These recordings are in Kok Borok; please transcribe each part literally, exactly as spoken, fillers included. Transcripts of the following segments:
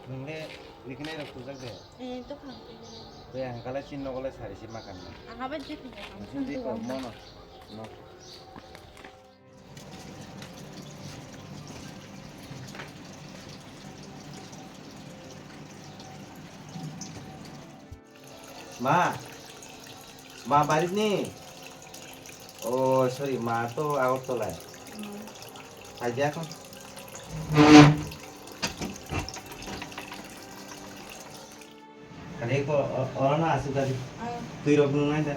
Nwng le rikinai rok tujak de? Eh, to khang twi. Tei ang kala chin nogo le sari si makan na. Ang abai je twi. Ang chin twi ko mono. No. Ma, ma barit ni? Oh, sorry, ma to Agartala. Hmm. Hai dia kon. Kali ko, o-, oro na asuk kali. Ah. Twi rok nung nai da.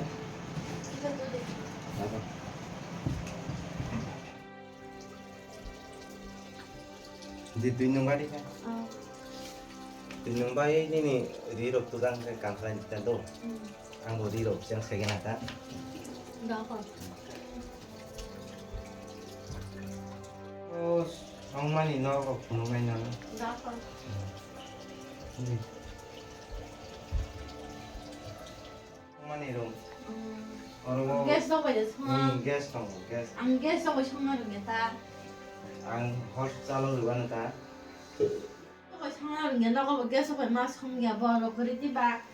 Sika tu de. Apa? Di twi nung gadi ka? Ah. Twi nung bai nini ri rok tu gang ka kam khlai ta do. Hmm. Ang bo ri rok chang sai gana ta. Da ko. O songmani nogo phunuknai nono. Dakho. Songmani room. Hmm. Oro o. Gas rok bai de song. Hmm, gas tongo, gas. Ang gas rok bai songna rwngya ta. Ang hor chalo rwbano ta. Bai songna rwngya, nogo bo gas bai ma songya, borok kwrwi tei ba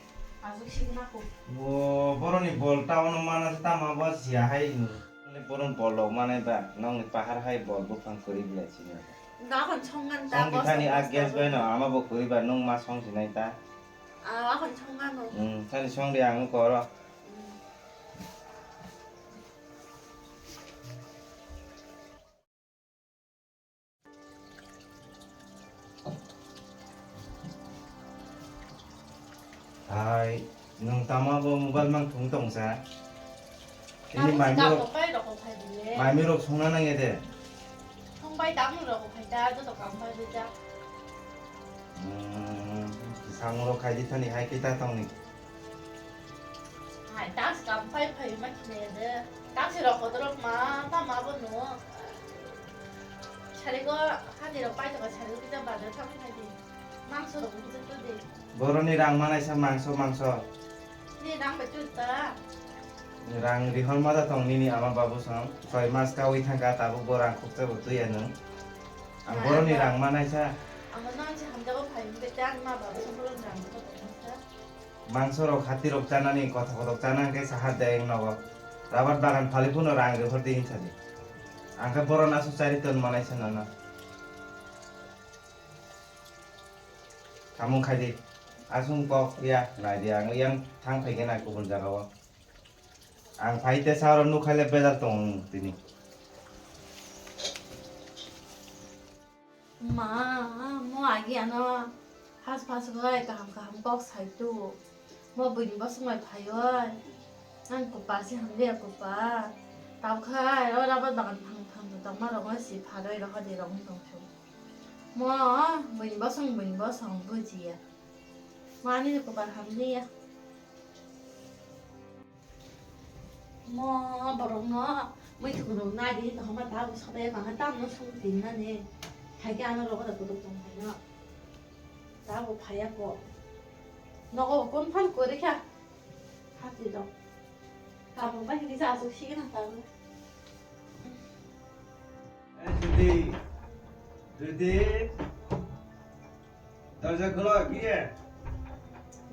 aswk sikna kho. Bo boroni bol ta ono mana se tamo bo siya hai ni. Boroni bol rok manai ba, nokni pahar hai bol buphang kwrwi belai sini. Dakhan songna ta. Songni thani a gas bai no, ama bo kwrwi ba, nwng ma song sinai ta. Ah, akhon songna no. Hmm, thani song di ang koro. Hmm. Hai, nwng tama bo mobile mang thung tong sa? Ini maimi rok, maimi rok songna nang ede. Song bai tamo rok khai ta, joto kam bai ja. Hmm, samung rok khai di thani hai kita tong ni. Hai, tas kam phai phai ma khine de. Tas rok kodrok ma, ta ma bo no. Sari go, hadi rok pai to sari go, kita bazar thang phai di. Mangso rok bujo to de. Boroni rang manai sa mangso, mangso. Ni rang bai tu ta. Rang rihor ma da tong nini ama babu song. Soi mas ka wi thang ka tabuk bo rang khuk cha bo twi ano. Ang boroni rang manai sa. Ang no si hamja go phai mi bete ang ma babu song rang ko to sa. Mangso rok, hati rok chanani, kothok kothok chana hwnkhe saha deng nogo. Rabar bagan phali phano rang rihor di hinsa di. Ang khe boron aswk chari ton manai se nono. Samung khai di. Aswng kok ya, nai di, ang yang thang phai khe nai kubun jaga o. Ang phai te sa oro nuk khai le bejal tong tini. Ma, mo agi ano has pas bai kaham kaham kok sai tu. Mo buini bosong bai phai oi. Ang kupa si hamliya kupa. Tabkhai o rabar bagan phang phang tongma rok si pharoi rohor di rok tong su. Mo buini bosong buini bosong bujiya. Mo ani kupa hamliya. Mo borokno muitu rok nai di, tongma ta bo sobe mangha tamno song tin nani. Hai khe ano rogo da kutuk tong phaino. Ta bo phaiya ko. Nogo kon phan kori kha. Hati rok. Tamo bai hini sa asuk sigi na ta bo. Eh, Jyoti. Jyoti. Dorja kholo, ki ye?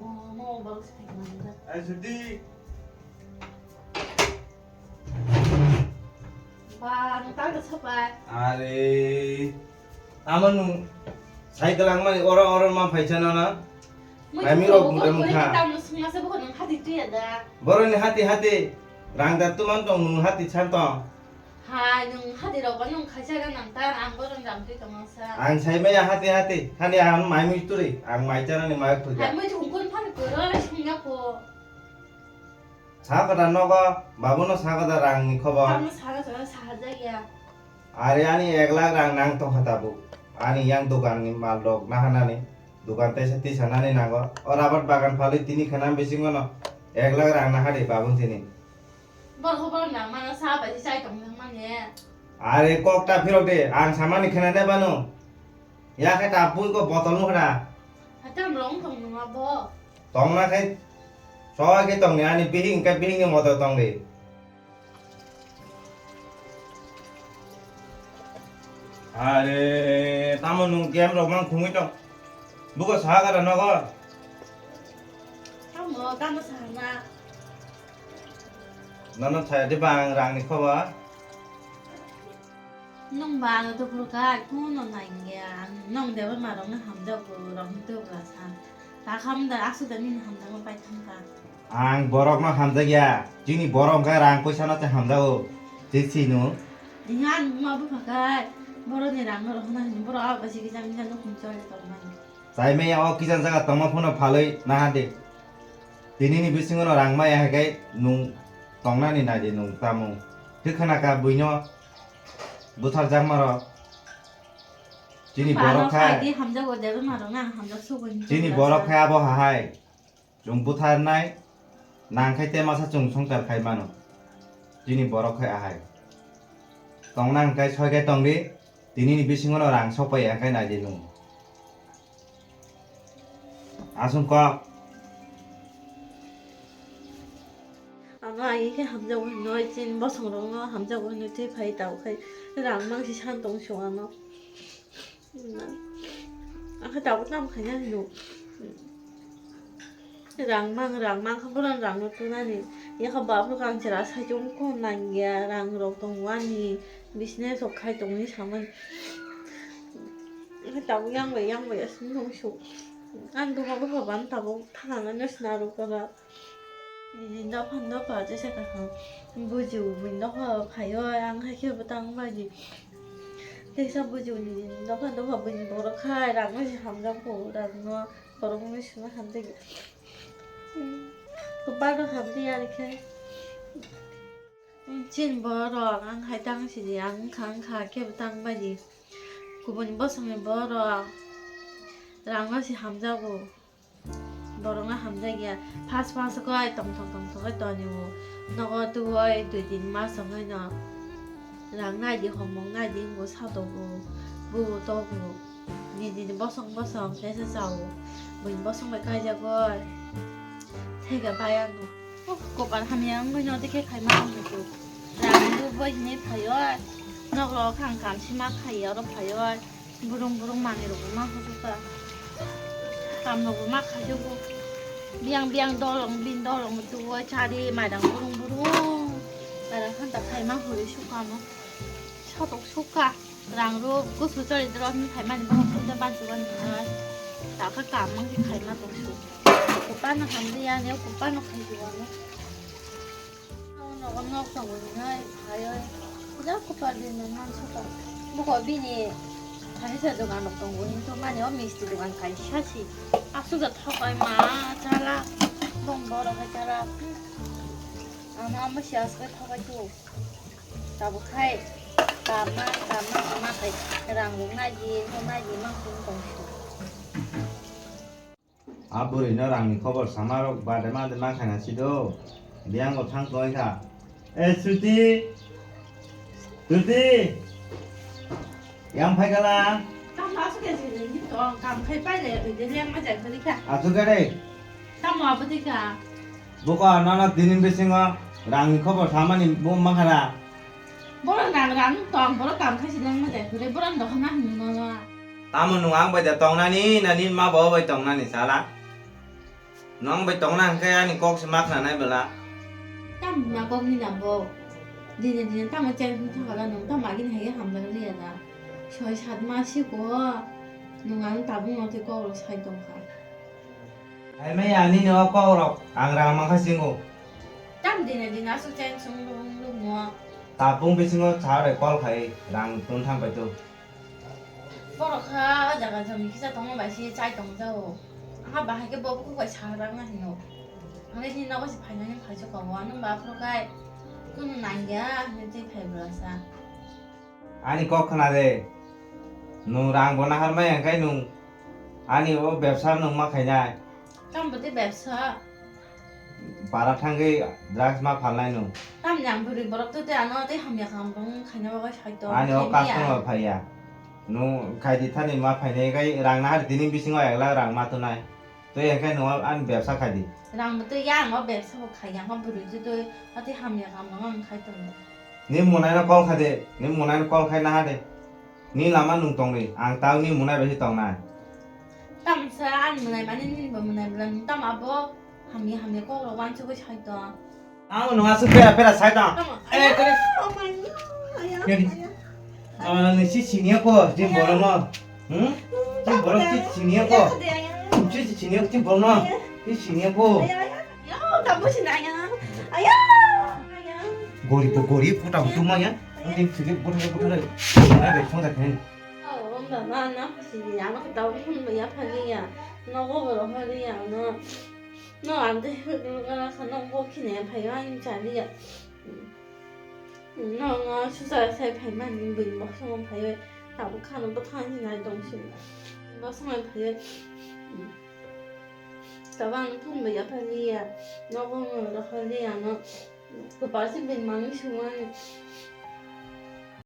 Oh, mo borok se phai khe nang jak. Ai, Jyoti. Ba, nang ta khe sapai. Are, tamo nwng cycle ang mani oro oro ma phai chana na? Mai mi rok buda mukha. Tamo sungna se bo nang hati tuya da. Boroni hati hati. Rang da tuman tong nwng hati chan tong. Hai, nwng hati rok ba nwng khaisa ga nang ta, ang boron jam twi tongmang sa. Ang sai maya hati hati, hani ang mai mui turi, ang mai chanani mai phuja. Hai, mui thung kun phan kwrwi sungya ko. Sa kada nogo, babu no sa kada rang ni khobor. Tamo sa ga sa, sa ja ya. Are ani ek lakh rang nang tong kha tabuk. Ani yang dogan ni mal rok nahanani, dogan tesa tisa nani nango. O rabar bagan phalwi tini khana bisingo no ek lakh rang nahadi babu tini. Bor hobor nang mano sa bai chai tong nang mani. Are kok ta phirok de, ang samani khena de bano. Ya khe ta pui ko botol no khna. Hatam long tong nang abo. Tong na khe, so khe tong ni ani bihing khe bihing ni moto tong de. Are tamo nung game rok mang khungui tong. Buko saha gara nogo? Tamo, tamo saharna. Nono thaya di bang rangni khobor? Nung ba ano tuphur kha, kuno nangya. Nung deba marok no hamjago, rok no tubla sa. Ta kham da, asu da nini hamjakma pai thang kha. Ang borok no hamjakya. Chini borok hwnkhe rang poisa no tei hamjago. Tei sino. Inga ang buma bupha kha, borok ni rang no rok na hini, borok abo bai se kisa misa no khum choli tong mani. Chai maya o kisa jaga tongma phano phalwi naha de. Tini ni bisingo no rang maya hai khe nung tongnani nai de nung tamo. Hwkhana ka buino buthar jakma rok. Chini borok khai. Di hamjago deba marok na hamjak sugo ni. Chini borok khai abo hahai. Chwng butharnai nang khai te masa chwng songchar khai mano. Chini borok khai ahai. Tongna hwnkhe soi khai tongdi, tinini bisingono rang sokpaiya hwnkhe naidi nung. Aswng kok. Ano ai khe hamjago hinoi, chini bosongrokno hamjago hinoi tei phai tabuk khai rang mangsi san tong sio ano. Ang khe tabuk tamo khaina hino. Rang mang, rang mang khe bono rang no tunani. Yakha baphru kang chera saichung ko nangya, rang rok tongo ani business rok khai tongni samani. Ang khe tabuk yang bai, yang bai aswk nung su. Ang duha bwkha ban tabuk thana nai no sina rw kora. Nini nokha nokha jesa kaham bujiu buini nokha phaio, ang hai khe bwtang bai di. Teisa bujiu nini nokha nokha buini borok khai rang no se hamjak bo, rang no borok no sima hamjak. Kopal no hamjak ya rikhe. Chini borok ang hai tang sidi, ang wngkha wngkha khe bwtang bai di. Kubuni bosongni borok rang no se hamjago. Borokno hamjakya. First first khe tongthok tongthok khe tonio. Nogo tuoi dui tin mas wngwi no rang naidi, homung naidi, wngbo satogo, bubo togo. Nini nini bosong bosong tesa chao. Buini bosong bai kaijagoi. Thaiga bai ano. Oh, kopal hamya wngwi no dekhe khaima wngkhe. Rang bo bai hinwi phaio. Noklo khang kam sima khai oro phaio. Burung burung manwi rok bo ma husu ka. Kam rok bo ma khai jogo. Biang biang dolong bin dolong tuo chari mairang burung burung. Mairang khanta khai ma huri su kamo. Satok suka. Rang ro gusu chari dro ni khai mani bo hum da ban tu ban ni. Ta kha kam mang khai ma tok su. Ko pa na ham dia ne ko pa no khai jogo. Nogo nok tongo hinoi phaioi. Puja kupar din no mansuka. Buko bini thanisa dogan rok tongo hintu mani o misti dogan kaisa si. Aswk da thokai ma chala. Bong borok hai chala. Ama ama si aswk thokai tu. Tabuk khai kama kama kama khai rang rok nai di no nai di mang tong tong. A bwrwino rangni khobor samarok bade made ma khaina sido. Biyango thang tongwi kha. E Sruti! Sruti! Yang phai kala? Tamo aswk ya sini tong kam khai pai le ya twi de yang ma jai khali kha. Aswk ya de? Tamo abo de kha. Buko nono tini bisingo rangni khobor samani bo ma khana. Borok nang rang tong, borok kam khai si nang ma jai khure, borok dokhna hwnwi nono. Tamo nwng ang bai da tongnani, na nini ma bo bai tongnani sala? Nwng bai tongna hwnkhe ani kok se ma khnanai bwla. Tamo ma kok ni na bo? Dine dine tamo chen hwn thangala nwng tamo agini hai hamjak liya na? Soi sat ma siko nwng ang tabuk no tei kok rok sai tongkha. Hai maya nini o kok rok ang rang mangkha singo. Tam dina dina aswk chen sung lung lung mo. Tabung bisingo chare call khai rang tun thang pai tu. Borok kha o jaga jami kisa tongma bai si chai tong jao. Aha bahai ke bo buku bai sa rang na hino. Ang le ni nogo si phainani phai jokha bo, nung ba phuru kai kunu nangya hini twi phai bwla sa. Ani kok khna de. Nwng rang bo nahar maya hwnkhe nwng ani o bebsa nwng ma khainai. Tamo tei bebsa? Para thangwi drugs ma phalnai nwng. Tamni ang bwrwi borok tei ano tei hamya kam bang khaina bagwi sai to. Ani o customer phaiya. Nwng khaidi thani ma phainai kai rang nahar tini bisingo ek lakh rang ma tonai. Tei hwnkhe nwng ani bebsa khaidi. Rang bo tei ya ang o bebsa bo khaiya, ang o bwrwi tei tei hamya kam bang khai tongo. Ni munaino call kha de, ni munaino call khai naha de. Ni lama nwng tongdi, ang tao ni munai bai se tongnai. Tamo sa ani mwnai mani nini bo mwnai bwla nung tamo abo hamya hamya kok rok wansugwi sai tong. Ang nung aswk pera pera sai tong. Tamo. Eh, tere. Oh my God. Aya, Tere. Aya. Ah, nisi siniya ko, jin borok no. Hmm? Jin borok si siniya ko. Aya, aya. Si siniya ko, jin borok no. Si siniya ko. Aya, aya. Yo, tamo sini aya. Aya. Aya. Gorib bo gorib, phuta hutu maya. Ang din sigi buthar buthar. Ai bai songja khen. Oh, baba, na sini ano kita pun ya phaliya. No go boro phaliya no. No ante hudru gara sa no go khine phaiwa ni chaliya. No no susa sai phaiman ni bui bosong phaiwa. Tabu khano bwthang hinai tong sini. Bosong phaiwa. Tabang thum bai aphaliya, nogo rohorliya no, kwpal se bini manwi sungmani.